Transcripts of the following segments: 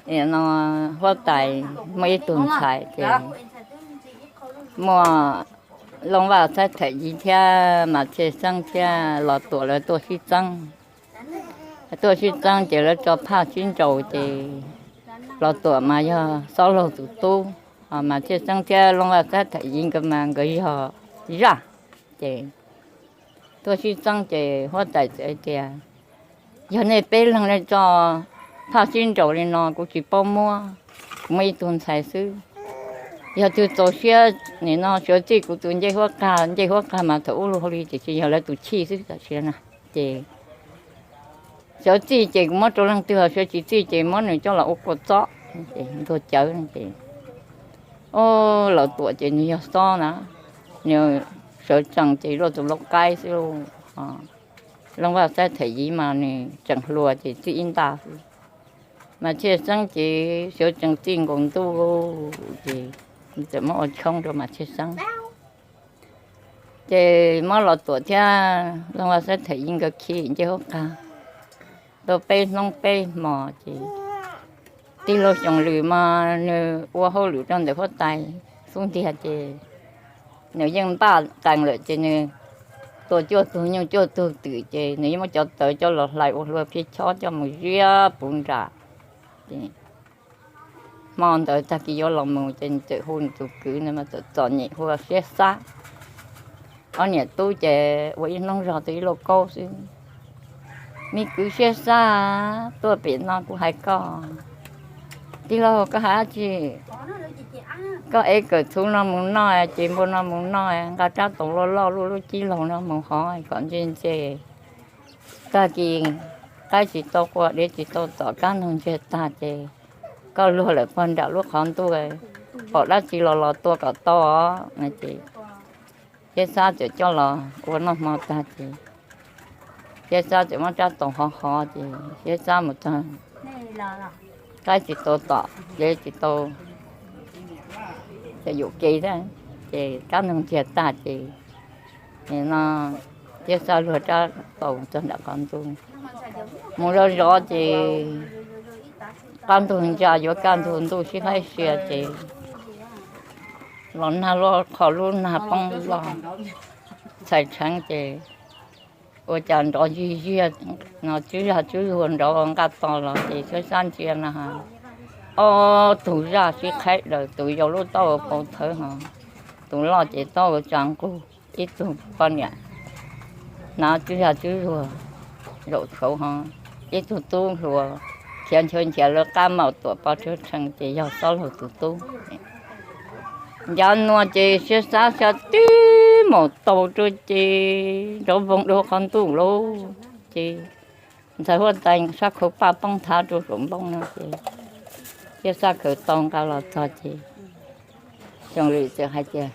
no huab tais muaj ib tug ntxhais ces muaj Looj Vaj Xab Them Yiv thiab Mas Txhiaj Xeeb thiab Los Tuam lawv tuaj sib txeeb. Tuaj sib txeeb ces lawv tso phaj sib nraus ces Los Tuam mas yog Xob Laug tus tub, Mas Txhiaj Xeeb thiab Looj Vaj Xab Them Yiv nkawd mas nkawd yog zaj. Ces tuaj sib txeeb ces huab tais txawm hais tias, yog nej peb leeg nej tso phaj sib nraus li no kuv tsis paub muab, kuv muaj ib tug ntxhais xwb. Yog twg txaus siab nim no sawv txij kuv tus ncej huab qag, ncej huab qag mas thaum ub luag hauj li tiam sis yog lawv tus chij xwb tam sim no. Ces sawv txij ces kuv muab rau leej twg, ho sawv tsis txij ces muab nws coj los ua kua txob, ntuag cawv ces, o, Los Tuam ces nws yog Xob na, nws sawv tsees ces luaj tus lau qaib xwb lauj. Looj Vaj Xab Them Yiv mas nws tseem hluas ces txij ib nta xwb. Mas Txhiaj Xeeb ces sawv tsees txij nkaus ntuj ces txawm muab ua tshoob rau Mas Txhiaj Xeeb. Ces muab Los Tuam thiab Looj Vaj Xab Them Yiv nkawd khi ncej huab qag tau peb hnub peb hmos ces tij laug Xyooj Lwm mas nws ua hauj lwm rau ntawm huab tais xub ntiag ces nws yeej npaj qees lawm ces nws tua cuaj tug nyuj cuaj tug twm ces nws yeej muab cov tawv coj los hlais ua hlua phiab chob coj mus ziab puv nram. Ces hmo ntawd tag kis yuav los mus ces nws txawm hu nws tus kwv ntawd mas txawm txom nyem hu ua Siab Xab. Ob niam tub ces ua ib hnub zog tau ib lauj kaub xwb. Me kwv Siab Xab, tuaj pem no kuv hais koj. Tij laug, koj hais dab tsi? Koj ev kawm txhuv no mus noj, ces npua no mus noj, nqa rab taus loj loj lub lub cib laug no mus hov kom ntse ntse. Tag kis qaib tsis tau qua, dev tsis tau tom, kab noog ntsiag tag ces koj luag lawm pog nram lub qhov ntuj, pom dab tsi los los tua kom tau os. Ces Siab Xab txawm coj los ua noj hmo tag ces Siab Xab txawm muab rab taus hov hov ces Siab Xab mus txog, qaib tsis tau tom, dev tsis tau, txawm yuam kev, ces kab noog ntsiag tag ces no Siab Xab luag rab taus txog nram qhov ntuj, mus zov zov ces qab ntug ntsa yuav kaj ntug ntuj sib haib sia ces los nag loj, qhov lub nag poob loj, txhais tsheev ces ua cas nrov zig ziag no, tswb zag tswb zuag nrov nqaj to los ces Siab Xab ntsia na, ob tug zaj sib qhaib daws, tus yau lub taub hau pau thawv ho, tus loj ces taub hau tsa nqug, ib tug poj niam hnav tswb zag tswb zuag zaum tshauv ho, ib tug tub hluas khiav nchuav nchiav lawv qab maum tuam pov rhawv rhees ces yog Xob Laug tus tub. Ncav nua ces Siab Xab xa tib maum taus rau ces nrov voog dua qhov ntuj lauj. Ces ntxhais huab tais sab khau paj poob thav rau saum npoo no ces Siab Xab khaws tau nqa los txog ces Xyooj Lwm txawm hais tias,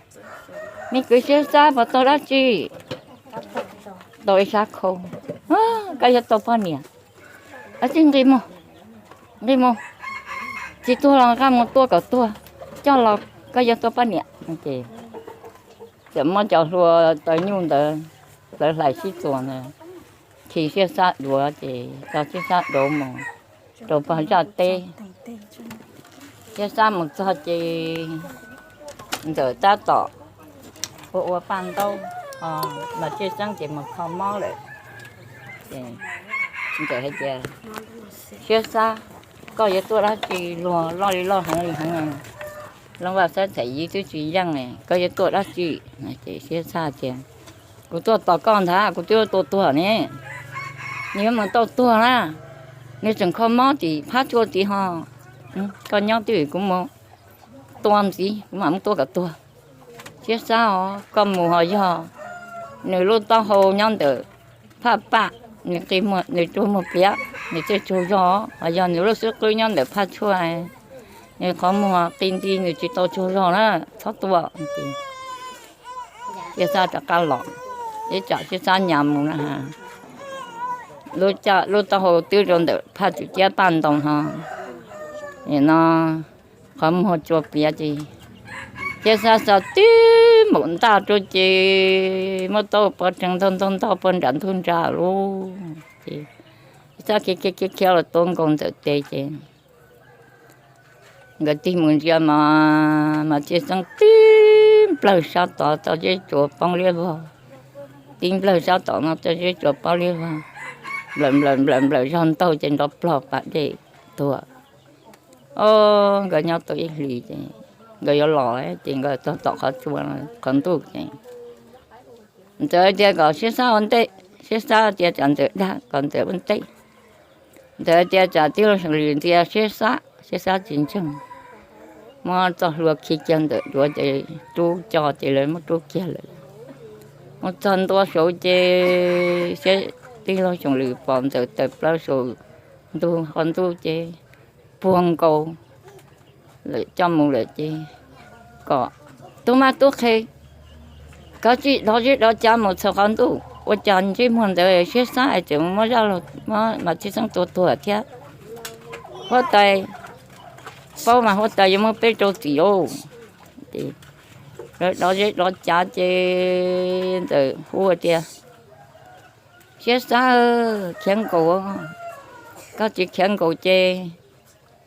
me kwv Siab Xab, puas tau dab tsi? Tau ib sab khau. Koj yuav tau poj niam. Txij nqis mus, nqis mus, tsis tuag los nqa mus tua kom tuag, coj los koj yuav tau poj niam. Ces txawm muab cov hlua taw nyuj ntawd lawv hlais sib txuas ntawd khi Siab Xab duav ces tso Siab Xab duav mus rau pog zaj teb. Siab Xab mus txog ces Ntxawm tab tom ua ua paj ntaub, Mas Txhiaj Xeeb ces mus kho mob lawm. Ntxawm hais tias, Siab Xab, koj yuav tuaj dab tsi luag loj li loj heev li heev? Looj Vaj Xab Them Yiv twb tsis yeej, koj yuav tuaj dab tsi? Ces Siab Xab tias, kuv tuaj tos koj ntag, kuv twb yuav tua tuag ne. Nws yuav mus tau tuag na, nws tseem kho mob tim phab tsua tid ho. Koj nyob twj ywm, kuv mus tua ntxiv, kuv mam mus tua kom tuag. Siab Xab os, koj mus ho yog nws lub taub hau nyob ntawm phaj paj, nws qi muag, nws tsuag muag pliav, nws thiaj tsaug zog, ho yog nws lub xub qwb nyob ntawm phaj tshuaj, nws qhov muag qi nti, nws tsis tau tsaug zog na, txhob tua. Siab Xab rov qab los, ib tsam Siab Xab nyas mus na, lub taub hau twb rau ntawm phaj tswm ciab paj ntoo ho, nim no qhov muag tsuag pliav ces Siab Xab xa tib npaum ntaj rau ces muab taub hau pov rhees ntog ntog ntog puag nram ntug nra lauj. Ces Siab Xab khiav khiav khiav khiav los tuav nkaus Ntxawm tes ces Nkawd tig mus ntsia mas, mas Txhiaj Xeeb tib nplawg sab tod txoj zeb tsuas poob liab vog, tib nplawg sab tom no txoj zeb tsuas poob liab vog, nplawm nplawm nplawm nplawm zog ntaug ces nrov plog pas dej tuag. Os, nkawd nyob tau ib hlis ces nkawd yuav los ces nkawd txog tom qhov tsua, qhov ntuj ces Ntxawm tias kom Siab Xab ua ntej, Siab Xab tias tsam Ntxawm dag kom Ntxawm ua ntej. Ntxawm tias tsam tij laug Xyooj Lwm ntxias Siab Xab, Siab Xab tsis ntseeg. Muab txoj hlua khi kiag Ntxawm duav ces rub co ces lawv muab rub kiag lawm. Mus txog ntua saud ces tij laug Xyooj Lwm pom Ntxawm tawm plaws saum ntug qhov ntuj ces puag nkaus lawm coj mus lawm ces kom tub mab tub qhe, koj tsis dov zeb dov cav mus txog qhov ntuj, ua cas ntsej muag ntawd Siab Xab es tseem muab zaj, muab Mas Txhiaj Xeeb tua tuag thiab. Huab tais paub mas huab tais yuav muab peb rau txim lauj. Ces lawv dov zeb dov cav ces Ntxawm hu tias, Siab Xab, khiav nkaus, koj tsis khiav nkaus ces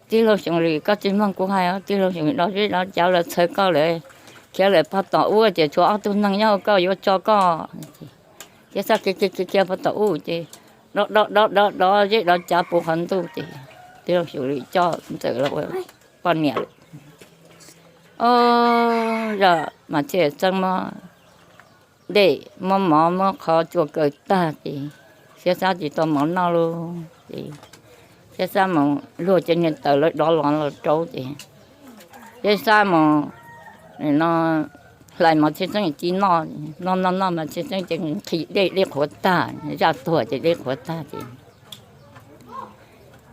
tij laug Xyooj Lwm, koj tsis mloog kuv hais os, tij laug Xyooj Lwm dov zeb dov cav los txhawj koj lawm, khiav lawm pog tom ub ces tshuav ob tug neeg nyob, koj yuav tso koj. Siab Xab khiav khiav khiav pog tom ub ces dov dov dov dov dov zeb dov cav puv qhov ntuj ces tij laug Xyooj Lwm coj Ntxawm los ua poj niam lawm. Os, zaj Mas Txhiaj Xeeb muab dej muab mov muab qhov tsua kaw tag ces Siab Xab tsis tau mov noj lauj ces Siab Xab mus luag cov niag taws lawv dov los los rau ces Siab Xab mus no hlais Mas Txhiaj Xeeb ci noj, noj noj noj Mas Txhiaj Xeeb ces nqhis dej, dej qhuav tag, zaj tuag ces dej qhuav tag ces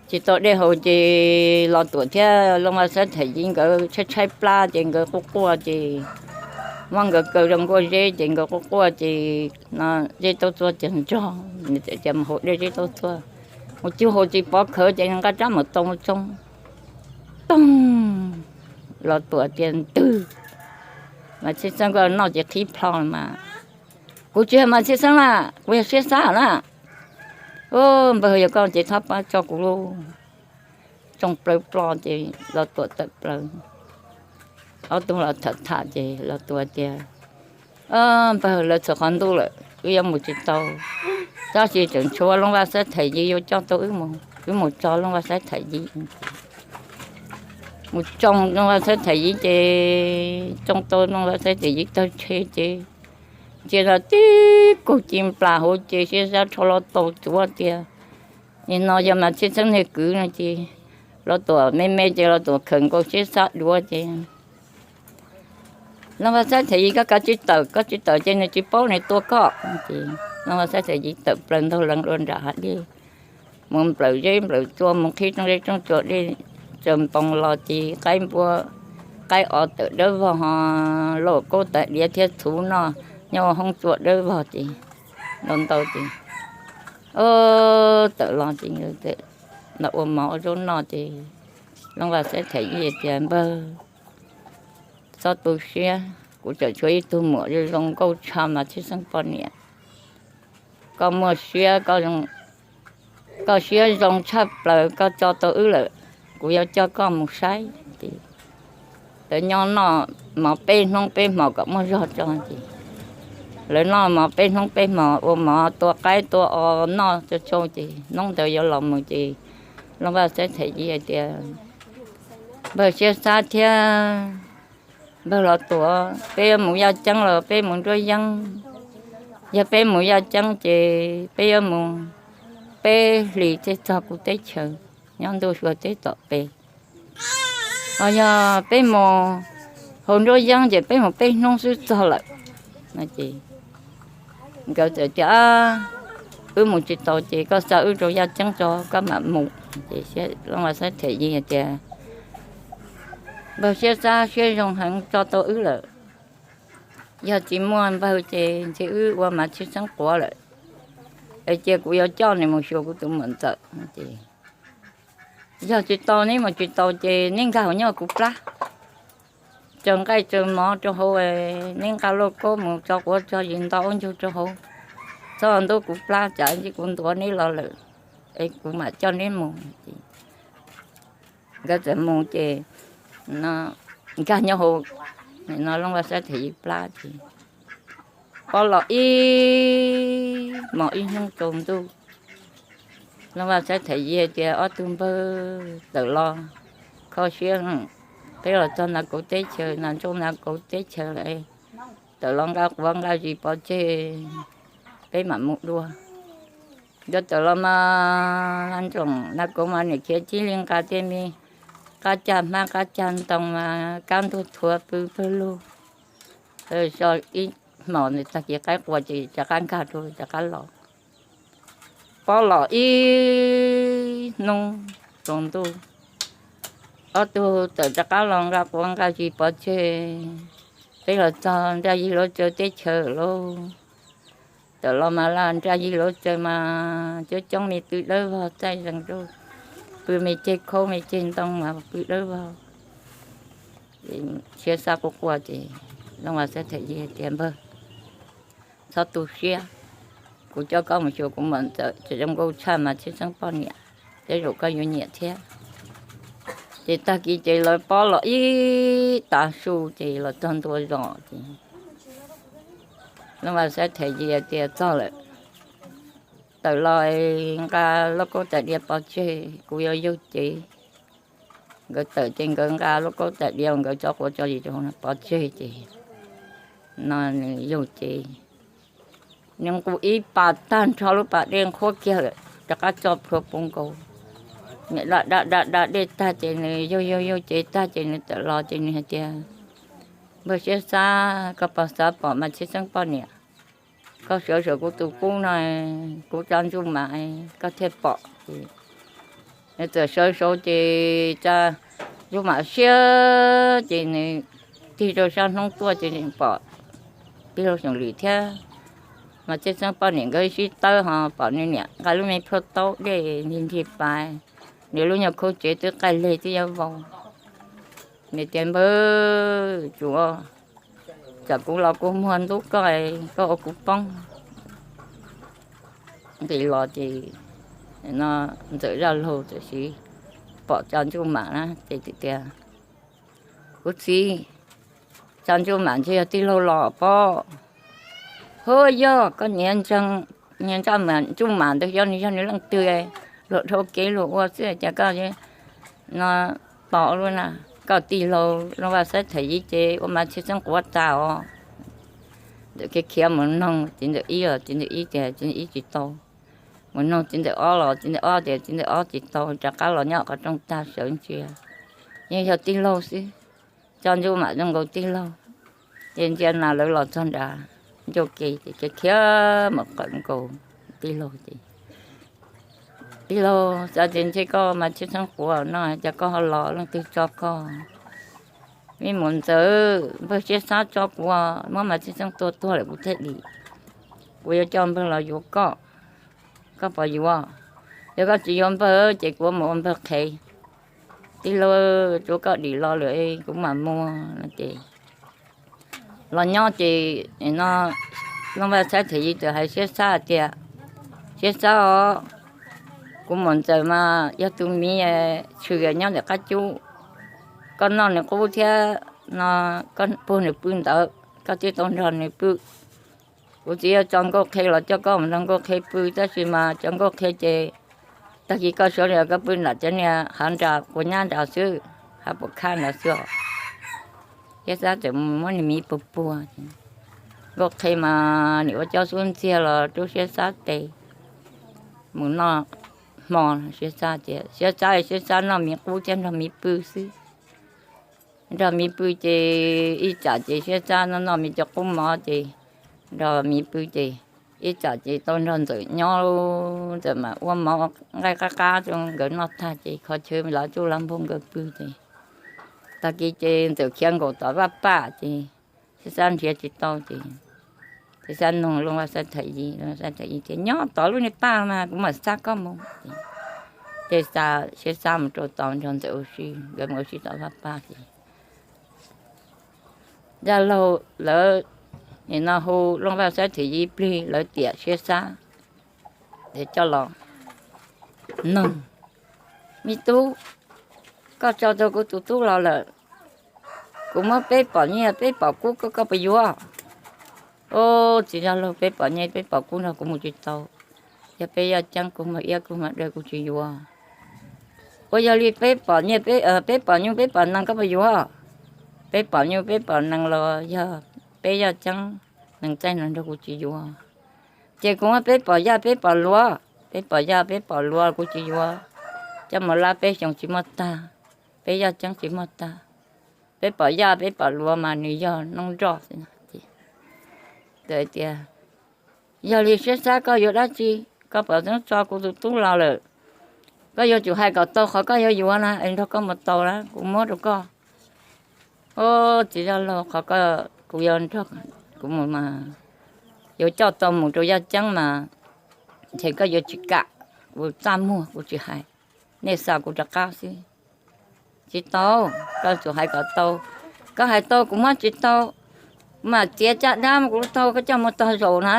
tsis tau dej haus ces Los Tuam thiab Looj Vaj Xab Thaim Yim nkawd tshaib tshaib plab ces nkawd quaj quaj ces muab nkawd kaw rau nkuaj zeb ces nkawd quaj quaj ces no zeb taub txua cog nrog, nws txawm tias mus haus dej zeb taub txua, mus cug haus tsis pov khawv ces nqa rab mus tau mus tsoo, toog, Los Tuam tias ntwg, Mas Txhiaj Xeeb koj noj ces qhib plho mas. Kuv tsis yog Mas Txhiaj Xeeb na, kuv yog Siab Xab na. Npawg, yog koj ces txhob pab tso kuv lauj. Tsoo plaws plho ces Los Tuam tawm plaws. Ob tug los tham tham ces Los Tuam tias, npawg, lawv txhawm qhov ntuj lawm, wb yuav mus tsis tau. Tab sis tseem tshuav Looj Vaj Xab Thaim Yim yuav coj tau wb mus, wb mus tso Looj Vaj Xab Thaim Yim. Mus tsoo Looj Vaj Xab Thaim Yim ces tsoo tau Looj Vaj Xab Thaim Yim tawg tshe ces ntsia los tib kug ci nplas hauv ces Siab Xab rho los taus tsuav tias, nim no yog Mas Txhiaj Xeeb niag kwv no ces Los Tuam me me ces Los Tuam khawm nkaus Siab Xab duav ces Looj Vaj Xab Thaim Yim, koj kav tsij tawm, koj tsis tawm ces nws tsis paub nws tua koj. Ces Looj Vaj Xab Thaim Yim tawm plaws ntaug leev dua nram hav dej, mus nplawm zeb nplawm tsua, mus qhib rooj zeb rooj tsua dej tsaws npoo los ces qaib npua qaib os tawm dawb vog ho lauj kaub tais diav thiab txhuv noj nyob ua hoob tsua dawb vog ces ntau ntau ces tawm los ces los ua mov ua zaub noj ces Looj Vaj Xab Thaim Yim tias, npawg, txhob tu siab, kuv tseem tshuav ib tug muam zoo zoo nkauj tshaj Mas Txhiaj Xeeb poj niam. Koj muaj siab, koj siab zoo tshaj plaws, koj tso tau wb lawm, kuv yuav coj koj mus saib. Ces lawv nyob noj mov peb hnub peb hmos kom muaj zog tso ces lawv noj mov peb hnub peb hmos, ua mov tua qaib tua os noj tso tsau ces hnub ntawd yuav los mus ces Looj Vaj Xab Thaim Yim hais tias, npawg Siab Xab thiab npawg Los Tuam, peb yuav mus yaj ceeb los peb mus nruab yeeb? Yog peb mus yaj ceeb ces peb yuav mus peb hlis thiaj txog kuv teb chaws nyob ntuj sua teb tom pes. Ho yog peb mus hauv nruab yeeb ces peb mus peb hnub xwb txog lawm. Ces nkawd txawm tias, wb mus tsis tau ces koj xa wb rau yaj ceeb tso koj mam mus. Ces Looj Vaj Xab Thaim Yim hais tias, npawg Siab Xab siab zoo heev tso tau wb lawm. Yog tsis muaj npawg ces ntshe wb ua Mas Txhiaj Xeeb quav lawm. Es cia kuv yuav coj nws mus xyuas kuv tus muam ntxawm. Ces yog tsis tau, neb mus tsis tau ces neb nkag hauv nyob kuv plab, tsaws nqaij tsaws mov rau hauv, neb nqa lauj kaub mus tso quav tso zis nto ua ntsug rau hauv, txhob ntub kuv plab tsam ntsis kuv ntuav neb los lawm es kuv mam coj neb mus. Nkawd txawm mus ces no nkag nyob hauv no Looj Vaj Xab Them Yis plab ces pob los ib hmos ib hnub tsaus ntuj. Looj Vaj Xab Them Yis hais tias ob tug npawg, tawm los kho siab, peb los txog Nas Kauv teb chaws, Nas Ntsooj Nas Kauv teb chaws lawm, tawm los nqa quav nqa zis pov tseg, peb mam mus dua. Nkawd tawm los mas Nas Ntsooj Nas Kauv mas niam khiav cib li nqa tej me qab cag hmab qab cag ntoo mas kab ntuj thuav pw pawg lug. So ib hmos ntawd tag kis qaib qua ces rov qab nkag rau rov qab los. Pob los ib hnub tsaus ntuj, ob tug tawm rov qab los nqa quav nqa zis pov tseg, peb los txog Nraj Yig Luav Tsaws teb chaws lauj. Tawm los mas Nraj Yig Luav Tsaws mas coob coob me tw dawb vog txaij zeeg rau, pw me ceg khaub me ceg ntoo mas pw dawb vog. Siab Xab quaj quaj ces Looj Vaj Xab Them Yis tias npawg, txhob tu siab, kuv coj koj mus xyuas kuv muam Ntxawm, tseem zoo nkauj tshaj Mas Txhiaj Xeeb poj niam, tej zaum koj yuav nyiam thiab. Ces tag kis ces lawv pob los ib tav su ces los txog ntua zos ces Looj Vaj Xab Them Yis tias txog lawm, tawm los nqa lauj kaub tais diav pov tseg, kuv yuav yug cev. Nkawd tawm ces nkawd nqa lauj kaub tais diav, nkawd tso quav tso zis rau pov tseg ces no nws yug cev. Nws nqus ib pas tag nrho lub pas dej nqhuab kiag lawm, rov qab tso plhuav puv nkaus. Niam da da da da dej tag ces nws yug yug yug cev tag ces nws tawm los ces nws hais tias, npawg Siab Xab, koj puas xav pom Mas Txhiaj Xeeb poj niam? Koj sawv saum kuv tus kub no, kuv tsa ntsuj mam koj thiaj pom. Nws txawm sawv saud ces tsa ntsuj mam siab ces nws tig rau sab hnub tuaj ces pom tij laug Xyooj Lwm thiab Mas Txhiaj Xeeb poj niam nkawd sib tawb ho pom nws niam nqa lub me plhuaj taub dej nrig nrig pais, nws lub nyuag khaub tsev twb qaij leg twb yuav vau. Nws tias npawg, tsuav tsam kuv los kua muag ntub koj, koj ua kuv poob. Nqis los ces no Ntxawm Zaj Laug txawm sis pom tsa ntsuj mam na ces tias, kuv txiv, tsa ntsuj mam ntshe yog tij laug los pob. Huab, yog koj nyiav ntseeg, nyiav ntsaj mam ntsuj mam ntawd xyov nws yog nws leej twg, luag dhau kev luag ua xwb cas koj no tos lub na, koj tij laug Looj Vaj Xab Them Yis ces ua Mas Txhiaj Xeeb quav tas os. Ntxawm khiav khiav mus noog txiv ntxawm ib los txiv ntxawm ib tias txiv ntxawm ib tsis tau, mus noog txiv ntxawm ob los txiv ntxawm ob tias txiv ntxawm ob tsis tau, rov qab los nyob qhov rooj tag sawv ntsia, yeej yog tij laug xwb. Tsa ntsuj mam zoo nkaus tij laug. Ces ntsia nas lawv los txog nrad ncauj ke ces khiav khiav mus qawm nkaus tij laug ces, tij laug, xav tias ntshe koj Mas Txhiaj Xeeb quav no cas koj ho los, leej twg tso koj? Me muam Ntxawm, npawg Siab Xab tso kuv, muab Mas Txhiaj Xeeb tua tuag lawm kuv thiaj dim. Kuv yuav coj npawg los yuav koj, koj puas yuav? Yog koj tsis yuav npawg ces kuv mus ua npawg qhev. Tij laug, tsuav koj dim los lawm kuv mam mus no ces los nyob ces no Looj Vaj Xab Them Yis txawm hais Siab Xab tias, Siab Xab os, kuv muam Ntxawm mas yog tus miv tshwm nyob ntawm qab cub, koj noj nws qub thiab no koj puag nws pw ntawd koj twb tau nrog nws pw. Kuv txiv yuav tso nkauj qhe los coj koj mus nrog nkauj qhe pw tab sis mas cov nkauj qhe ces tag kis koj suav li koj pw nram cov niag hav nrad quas nyab nrad xwb, hav puas khab nrad xwb os. Siab Xab txawm muab nws miv puag puag. Nkauj qhe mas nim ua cov xub ntxiag los rub Siab Xab tes mus noj hmo. Siab Xab tias Siab Xab, Siab Xab noj miv qub thiab nrog miv pw xwb. Nrog miv pw ces ib tsam ces Siab Xab noj noj miv cov qub mov ces nrog miv pw ces ib tsam ces tau nrog Ntxawm nyob, Ntxawm mam ua mov nqaij qab qab rau nkawd noj tag ces kho chaw lav tsuj lav npog nkawd pw ces tag kis ces Ntxawm khiav nkaum tom vaj paj ces Siab Xab nrhiav tsis tau ces Siab Xab nug Looj Vaj Xab Them Yis, Looj Vaj Xab Them Yis tias nyob tom lub niag paj mas kuv mam xa koj mus. Ces xa Siab Xab mus rau tod nrog Ntxawm ua si, nkawd mus ua si tom vaj paj ces Zaj Laug lawv nim no hu Looj Vaj Xab Them Yis plig lawv tiam Siab Xab coj los noog, me tub, koj tso tau kuv tus tub los lawm, Kuv muab peb pom nyiaj peb pom kub koj, koj puas yuav? Au, txiv Zaj Laug, peb pom nyiaj peb pom kub nrog kuv mus tsis tau. Yog peb yaj ceeb kub hmab iab kub hmab daw kuv tsis yuav. Ua yog li peb pom nyiaj, peb pom nyuj peb pom nees koj puas yuav? Peb pom nyuj peb pom nees los yog peb yaj ceeb nees txaij no nrog kuv tsis yuav. Ces kuv muab peb pom yaj peb pom luav, peb pom yaj peb pom luav kuv tsis yuav. Coj mus lab peb xyoo tsis muaj tag, peb yaj ceeb tsis muaj tag. Peb pom yaj peb pom luav mas nws yog noob nroj xwb. Tias, yog li Siab Xab koj yuav dab tsi? Koj pom txeeb tso kuv tus tub los lawm, koj yuav tsum hais kom tau qhov koj yuav yuav na es nrog koj mus tau na kuv muab rau koj. Au, txiv Zaj Laug, qhov koj, kuv yuav nrog, kuv mus mas yuav coj tau mus rau yaj ceeb mas ntshe koj yuav tsis kam, kuv txaj muag kuv tsis hais, nej xa kuv rov qab xwb. Tsis tau, koj tsum hais kom tau. Koj hais tau kuv muab tsis tau, mam txiav caj dab mus kuv tau koj coj mus tog zaum na.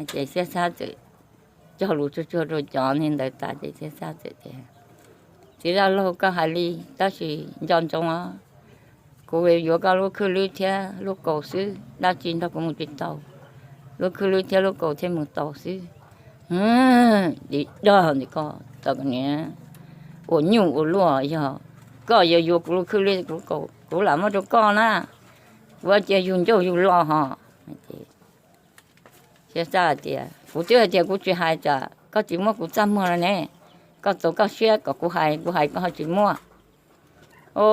Ces Siab Xab txawm cog lus tsuag tsuag rau cov neeg ntawd tas ces Siab Xab txawm tias, txiv Zaj Laug, koj hais li, tab sis nco ntsoov os, kuv yuav koj lub khwj lwb thiab lub kaus xwb, dab tsi nrog kuv mus tsis tau. Lub khwj lwb thiab lub kaus thiaj mus tau xwb. Di dog ntawm koj tau niam ua nyuj ua luaj, yog koj yuav yuav kuv lub khwj lwb kuv lam muab rau koj na, kuv cia yug ncauj yug lo ho. Siab Xab hais tias, kuv twb hais tias kuv tsis hais, tsam koj tsis muab kuv txaj muag no ne, koj txaus koj siab kom kuv hais, kuv hais koj ho tsis muab. Au,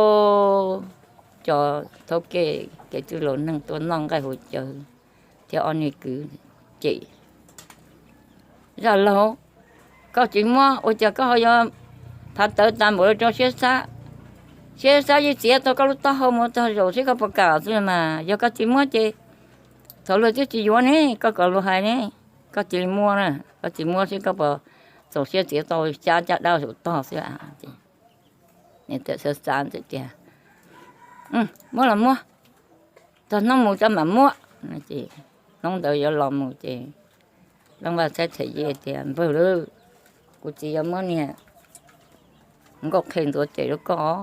cov thaub kev kev txwj laus neeg tuaj noj nqaij haus cawv thiab ob niag kwv cem, Zaj Laug, koj tsis muab ua cas koj ho yuav phav tawv tas npaum li rau Siab Xab? Siab Xab yeej txiav tau koj lub taub hau mus tog zaum xwb koj puas kam xwb mas, yog koj tsis muab ces thaum luag twb tsis yuav ne, koj kom luag hais ne, koj cia li muab na, koj tsis muab xwb koj puas txaus siab txiav tau xyab caj dab zaum tog xwb. Siab Xab tias, muab los muab, txog hnub mus tso mam muab. Hnub ntawd yuav los mus ces Looj Vaj Xab Them Yij tias, npawg lauj, kuv txiv yuav muab niag nkauj qhe ntxuav tes rau koj.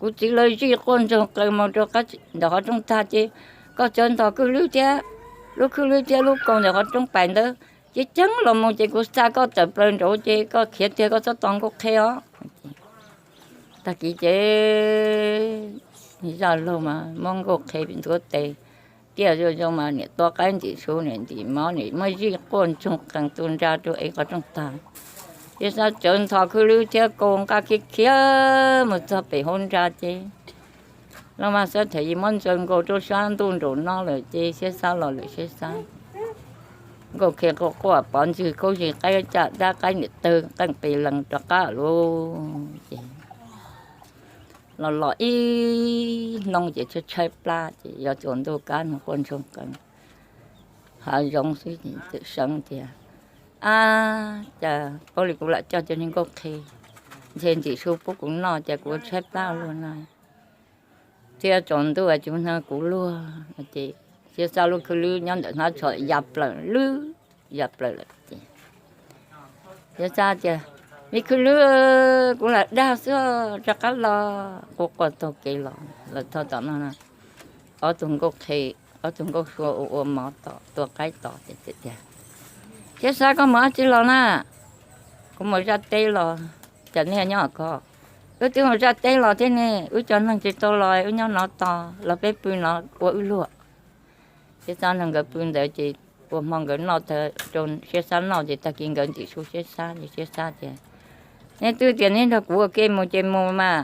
Kuv txiv lawv zij quaj ntsoog qees mus rau ntawm qhov rooj tag ces koj tsawv ntho khwj lwb thiab, lub khwj lwb thiab lub kaus ntawm qhov rooj pais ntawd ces ceeb los mus ces kuv xa koj tawm plaws nraud ces koj khiav tiag koj txhob tos nkauj qhe os. Tag kis ces Zaj Laug mas muab nkauj qhe ntxuav tes, tiaj zoo zoo mas niam tua qaib ntim su niam ntim mov niam muab zij quaj ntsoog qees tu nra rau ev qhov rooj tag. Siab Xab tsawv ntho khwj lwb thiab kaus nqa khiav khiav mus txog pem hauv nra ces Looj Vaj Xab Them Yij muab ntsaws nkaus rau sab ntuj nraum no lawm ces Siab Xab los lawm Siab Xab. Nkauj qhe quaj quaj pov ntswg khaub zig qaib caj dab qaib niam tawg qeej pes lees rov qab lauj ces los los ib hnub ces tshaib tshaib plab ces yuav tsaus ntuj kab noog quaj ntsoog qees hav zoov xwb ces txawm seev tias, ab, cas paub li kuv lam coj cov niag nkauj qhe ntshe ntim su pub kuv noj ces kuv tshaib plab ua luaj no. Thiab tsaus ntuj es tsis hnov kuv luag no ces Siab Xab lub khwj lwb nyob ntawm hnab tsho ya plaws lwb, ya plaws lawm ces Siab Xab tias, me khwj lwb, kuv lam dag xwb, rov qab los. Quaj quaj taug kev los, los txog tom no, ob tug nkauj qhe, ob tug nkauj sua ua ua mov tom tua qaib tos ces txawm tias, Siab Xab, koj mus dab tsi los na? Kuv mus zaj teb los. Cas nej nyob ko? Wb twb mus zaj teb los thiab ne, wb cov neeg tsis tau los, wb nyob no tos, los peb pw no ua wb luag. Siab Xab nrog nkawd pw ntawd ces ua hmo nkawd noj, rau Siab Xab noj ces tag kis nkawd ntim su Siab Xab ces Siab Xab tias, nej twb tias nej nrog kuv ua ke mus ces mus mas,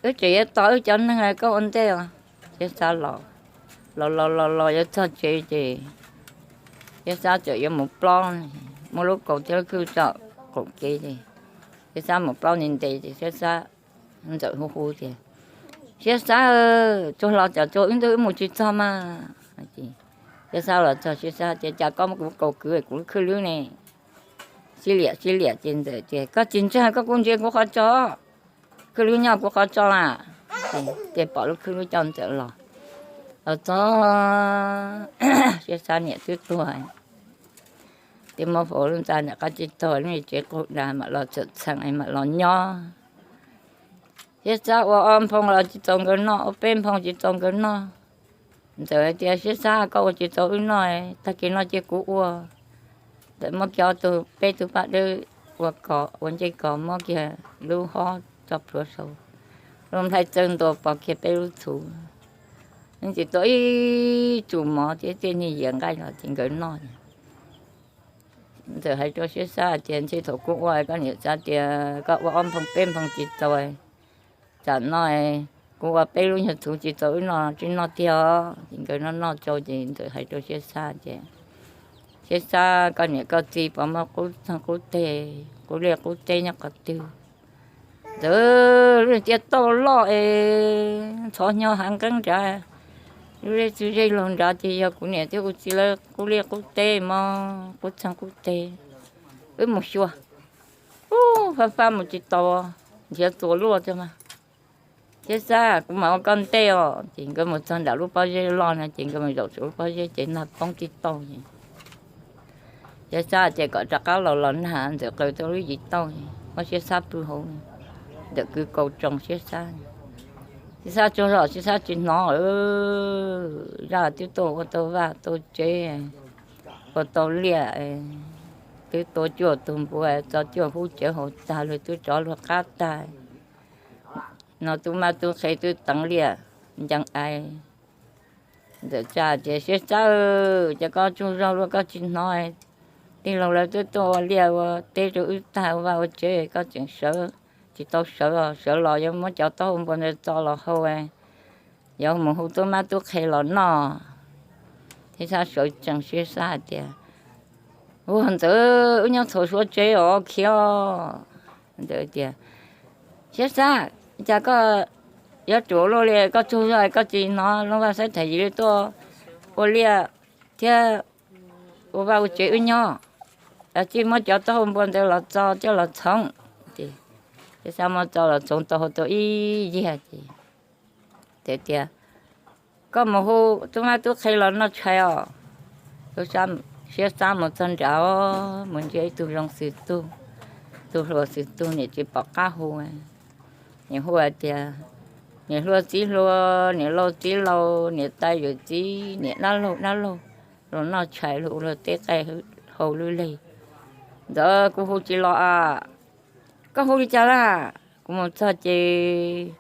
wb tseem yuav tos wb cov neeg koj ua ntej os. Siab Xab los, los los los los yuav txog tsev ces Siab Xab txawm yuav mus plob, muab lub kaus thiab lub khwj tso qaum kev ces Siab Xab mus plob ntev ntev ces Siab Xab ntxawm hu hu tias, Siab Xab, tsuag los tsam tsuag wb ntuj wb mus tsis txog mas. Siab Xab los txog Siab Xab tias, cas koj muab kuv kaus kwv kuv lub khwj lwb ne? Sib liam sib liam ces ntxawm tias, koj tsis ntseeg koj kuj ntsia kuv qhov tso, khwj lwb nyob kuv qhov tso na. Ces pom lub khwj lwb coj ntxawm los, los txog Siab Xab niam twb tuag, twb muab faus lub ntxa ntawm qab tsib taug lub me tsev qaug dav mam los txawm txheem mam los nyob. Siab Xab ua ob nphoo los tsis txaus nkawd noj, ua peb nphoo tsis txaus nkawd noj. Ntxawm hais tias, Siab Xab, koj ua tsis txaus wb noj, tag kis noj cia kuv ua. Ntxawm muab kiag ob tug, peb tug paj dawb ua kos, ua ncej kos, muab kiag lub hob tso plhuav saud, lub nplhaib txawb ntua pov kiag peb lub txhuv. Ntxawm tua ib tsum mov thiab tej niag yias nqaij los ces nkawd noj. Ntxawm hais rau Siab Xab tias, Ntshe thaum kuv ua koj niam xav tias koj ua ob nphoo peb nphoo tsis txaus, tsam no kuv ua peb lub nyuag txhuv tsis txaus wb noj tsis noj tiag os. Ces nkawd noj noj tsau ces Ntxawm hais rau Siab Xab tias, Siab Xab, koj niam koj txiv puas muaj qub txeeg qub teg, qub liaj qub teb nyob qhov twg? Ntxawm, lub niag tiaj tauj loj es ntxhov hnyo hav nqeeb nrad, lub zej txwv zej laug nrad ces yog kuv niam thiab kuv txiv lawv qub liaj qub teb mog, qub txeeg qub teg. Wb mus xyuas. Ub, fab fab mus tsis tau, nrhiav txuas luaj tiag mas. Siab Xab, kuv mam ua koj ntej os. Ces nkawd mus txog nram lub pob zeb loj no ces nkawd mus zaum saum lub pob zeb ces nag poob tib tauj. Siab Xab tias kom rov qab los los nag, Ntxawm qaws tau lub yim tauj, muab Siab Xab pw hauv, Ntxawm kwv kaus tsoo Siab Xab. Siab Xab tsaug zog, Siab Xab tsis hnov, zaj twb tuaj ua tau vaj tau tsev, ua tau liaj, twb tua cuaj tug npua, txo cuaj hub cawv haus tag, luag twb rov luag qab tag. No tub mab tub qhe twb teev liaj ncees aiv. Ntxawm tsa tias, Siab Xab, cas koj tsaug zog luaj koj tsis hnov? Tij laug lawv twb tuaj ua liaj ua teb rau wb tag, ua vaj ua tsev, koj tseem sawv, tsis tau sawv, sawv los yuav muab cov taub hau npua ntawd txo los hau, yuav mus hu tub mab tub qhe los noj. Siab Xab sawv tsees, Siab Xab hais tias, Ua Ntxawm, wb nyob txhaum suav tsev os, khiav. Ntxawm tias, Siab Xab, cas koj yuav ruam luaj li, koj tsaug zog koj tsis hnov lub vaj xaib thais yim li tuaj ua liaj thiab ua vaj ua tsev wb nyob, tsij muab cov taub hau npua ntawd los txo coj los txhoov. Ces Siab Xab muab txo los txhoov tau hau tau ib yiag ces tias, Koj mus hu tub mab tub qhe los noj tshais os. Siab Xab mus txog nrad, mus ntsia ib tug zoo xwm tug, tus hluas xwm tug, niam tsis pom qab hu. Niam hu hais tias, Niam hluas txiv hluas, niam laus txiv laus, niam tais yawm txiv, niam dab laug dab laug, los noj tshais, luag ua luag teb qaij hau lwj leg. Ntxawm, kuv hu tsis los a. Koj hu li cas laj? Kuv mus txog ces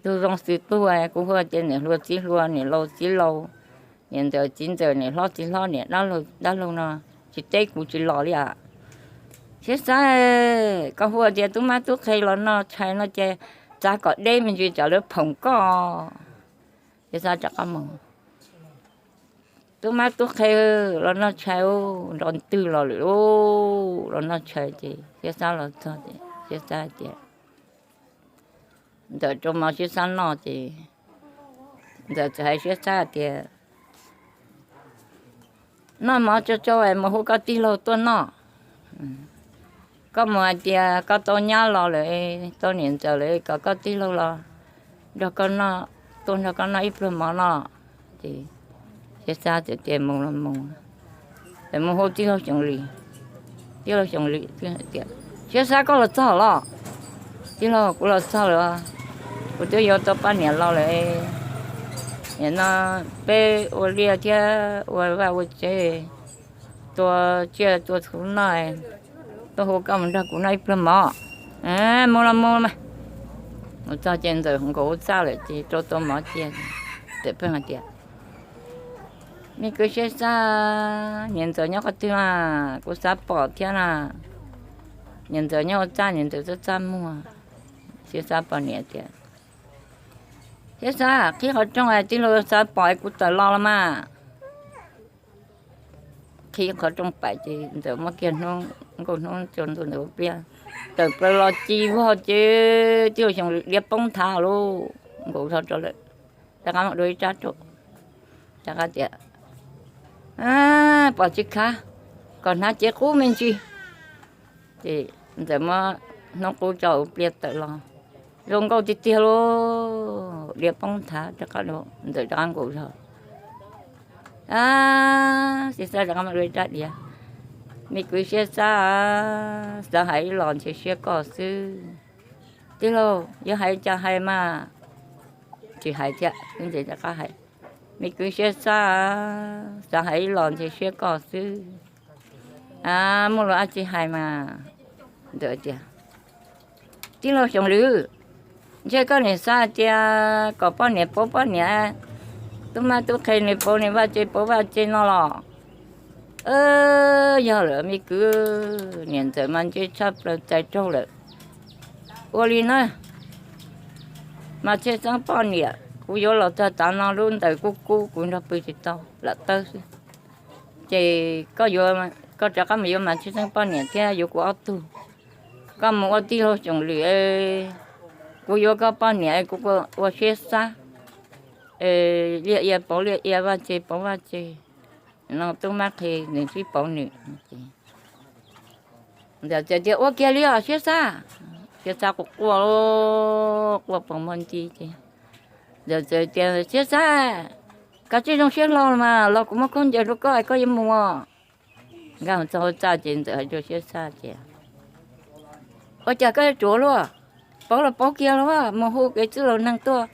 tus zoo xwm tug, kuv hu tias niam hluas txiv hluas, niam laus txiv laus, niam ntxawm txiv ntxawm, niam hlob txiv hlob, niam dab laug dab laug no, tsis teb kuv tsis los li a. Siab Xab, koj hu tias tub mab tub qhe los noj tshais no ces txav kom deb me ntsis tsam lawv phoom koj. Siab Xab rov qab mus, Tub mab tub qhe los noj tshais, nrov ntwg los lawm, los noj tshais ces Siab Xab los txog ces Siab Xab hais tias, Ntxawm rau mov Siab Xab noj ces Ntxawm txawm hais Siab Xab tias, Noj mov tsau tsau es mus hu koj tij laug tuaj noj. Koj mus hais tias koj tau nyab los lawm, tau niam ntxawm lawm, kom koj tij laug los nrog koj noj, tuaj nrog koj noj ib pluag mov no. Ces Siab Xab txawm tias mus los mus, txawm mus hu tij laug Xyooj Lis. Tij laug Xyooj Lis tias, Siab Xab, koj los txog los? Tij laug, kuv los txog lawm, kuv twb yuav tau poj niam los lawm. Nim no peb ua liaj thiab ua vaj ua tsev, tua tsiaj tua txhuv noj, tuaj hu koj mus nrog kuv noj ib pluag mov. Mus los mus mas. Mus txog ces Ntxawm nkaus hauv txaj lawm ces rau tau mov cia. Txawm pheej hais tias, Me kwv Siab Xab, niam ntxawm nyob qhov twg na? Kuv xav pom thiab na. Niam ntxawm nyob hauv txaj, niam ntxawm txaj txaj muag. Siab Xab pom niam tias, Siab Xab, qhib qhov rooj, tij laug xav pom kuv tawm los los mas. Qhib qhov rooj pais ces Ntxawm muab kiag hnub, nkauj hnub tso ntua ntawm pliaj, tawm plaws los ci vog ces tij laug Xyooj Lis diav poob nthav lauj, nkaus zog rau lawm. Rov qab mus dua ib rab rau, rov qab tias, Pom tsis khav, kom hnav cev qub me ntsis. Ces Ntxawm muab hnub qub tso ua pliaj tawm los, zoo nkauj tiag tiag lauj, diav poob nthav rov qab, Ntxawm rov qab nkaus zog. Siab Xab rov qab mus dua ib rab diav. Me kwv Siab Xab, xav hais ib los ntshe siab koj xwb. Tij laug, yuav hais cas hais mas. Tsis hais thiab, rov qab hais, me kwv Siab Xab, xav hais ib los ntshe siab koj xwb. A, muaj lus dab tsi hais mas. Ntxawm tias, tij laug Xyooj Lwm, ntshe koj niam xav tias kom poj niam pauv poj niam, tub mab tub qhe nws pauv nws vaj tse pauv vaj tse no los. Yog lawm me kwv, niam ntxawm mas ntse tshaj plaws txais raug lawm. Ua li na, Mas Tshej Xeeb poj niam, kuv yuav los txog tav no lub ntawd kub kub kuv nrog pw tsis tau, lam tawb xwb. Ces koj yuav, koj rov qab mus yuav Mas Tshej Xeeb poj niam thiab yuav kuv ob tug. Koj mus ua tij laug Xyooj Lwm, kuv yuav koj poj niam, kuv ua Siab Xab, liaj ia pauv liaj ia, vaj tse pauv vaj tse, no tub mab qhe nws sib pauv nws. Ntxawm txawm tias, ua kiag li os Siab Xab. Siab Xab quaj quaj, quaj poob muaj nti ces Ntxawm txawm tias, Siab Xab, kav tsij zoo siab hlo los mas, los kuv muab khaub ncaws rau koj es koj yuav mus. Nkag mus txog hauv txaj ces Ntxawm hais rau Siab Xab tias, ua cas koj yuav ruam luaj, pauv los pauv kiag los, mus hu kev txwj laus neeg tuaj.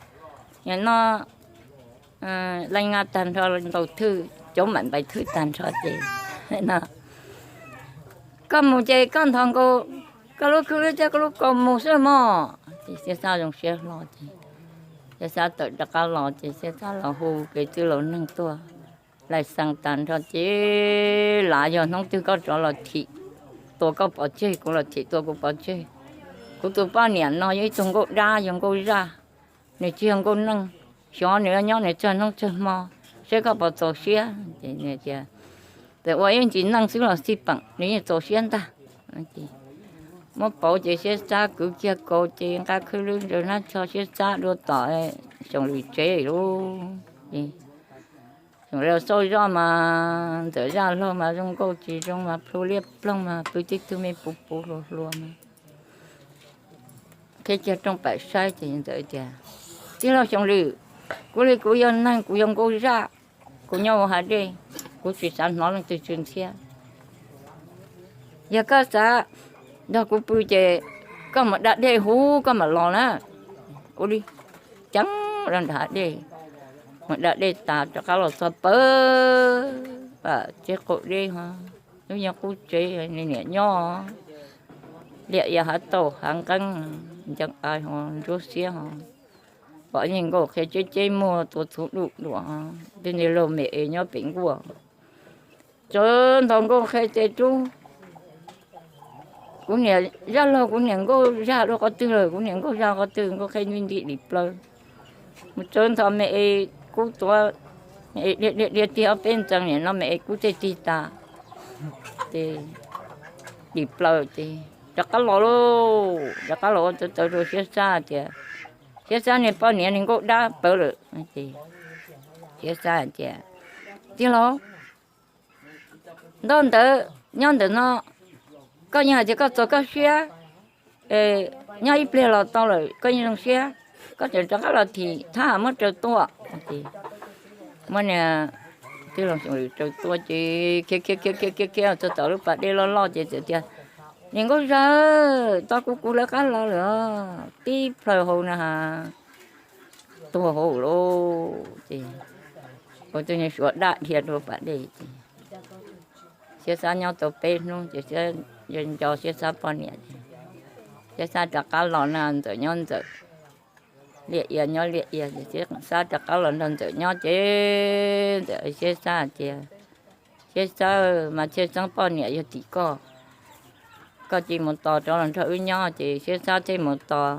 Nim no leej nqa tag nrho ntaus thwj, cov mam npais thwj tag nrho ces, no, koj mus ces koj nthos nkaus koj lub khwb thiab koj lub kaus mus xwb mog. Ces Siab Xab zoo siab hlo ces Siab Xab tawm rov qab los ces Siab Xab los hu kev txwj laus neeg tuaj, laij xees tag nrho ces, lav yog hnub twg koj rov los thim tua koj pov tseg, kuv los thim tua kuv pov tseg. Kuv tus poj niam no yog ib tug nkauj dab, yog nkauj zaj, nws tsis yog nkauj neej. Xyov nws nyob nws tsawg hnub tsawg hmo, saib koj puas txaus siab. Ces ua ib ntsis neej xwb los xij peem, nws yeej txaus siab ntag. Muab pauv ces Siab Xab kwv kiag kaus ces nqa khwb lwb ntsaws hnab tsho Siab Xab dua tom Xyooj Lwm tsev lauj. Xyooj Lwm xauj zoj mas Ntxawm zaj laug mas zoo nkauj tsis zoo mas plhu liab ploog mas pw tib tug me puv puv hluas hluas mas. Qhib kiag rooj pam saib ces Ntxawm tias, tij laug Xyooj Lwm, kuv li kuv yog neeg, kuv yog nkauj zaj, kuv nyob ua hav dej, kuv tsis xav hnov leej twg tsw ntxhiab. Yog koj xav nrog kuv pw ces koj mus da dej huv koj mam los na. Ua li, ceev rau nram hav dej, mus da dej tas rov qab los txog pawg pam tsev qaum deb ho, lub nyuag qub tsev nws niam nyob, liaj ia hav tauj hav nqeeb, ncees qais ho ntsuab xiab ho, pom yeej nkauj qhia ceb ceb muag tua txhuv duj duam, tej niag laug me es nyob pem nkuaj. Tsawv nthos nkauj qhia ces rub, kuv niam zaj laug kuv niam nkauj zaj dua qhov twg lawm, kuv niam nkauj zaj qhov twg, nkauj qhia nti nti dim plaws. Mus tsawv nthos me es kub tuav, dhia dhia tiag ob peb ntxees, nim no me es kub tej tig tas. Ces dim plaws ces rov qab los lauj, rov qab los ua txawv txawv rau Siab Xab tias, Siab Xab niag poj niam niag nkauj dab pawv lawm. Siab Xab tias, tij laug, ntaub ntawv nyob ntawm no, koj yeej hais tias koj txaus koj siab, nyob ib pliag los tau lawm koj yeej zoo siab, koj tseem rov qab los thim thab muab raws tuaj. Muab niag tij laug Xyooj Lwm raws tuaj ces khiav khiav khiav khiav khiav khiav txog tom lub pas dej loj loj ces txawm tias, niam nkauj zaj, tos kuv, kuv lawv qab los lawm, tib plhaw hauv na, tuag hauv lauj. Ces ua tus niag suav daj dhia rau pas dej ces Siab Xab nyob tau peb hnub ces nco Siab Xab poj niam ces Siab Xab rov qab los na, Ntxawm nyob Ntxawm, Liaj Ia nyob Liaj Ia ces Siab Xab rov qab los nrog Ntxawm nyob ces Ntxawm, Siab Xab tias, Siab Xab, Mas Tshej Xeeb poj niam yog tim koj, koj cia mus tos rov los nrog wb nyob. Ces Siab Xab thiaj mus tos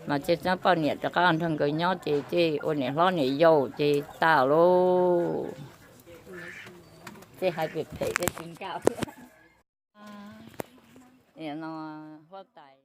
Mas Tshej Xeeb poj niam rov qab los nrog nkawd nyob ces thiaj ua niam hlob niam yau ces tas lauj. Tej hais phem phem tej tsis nkauj no, huab tais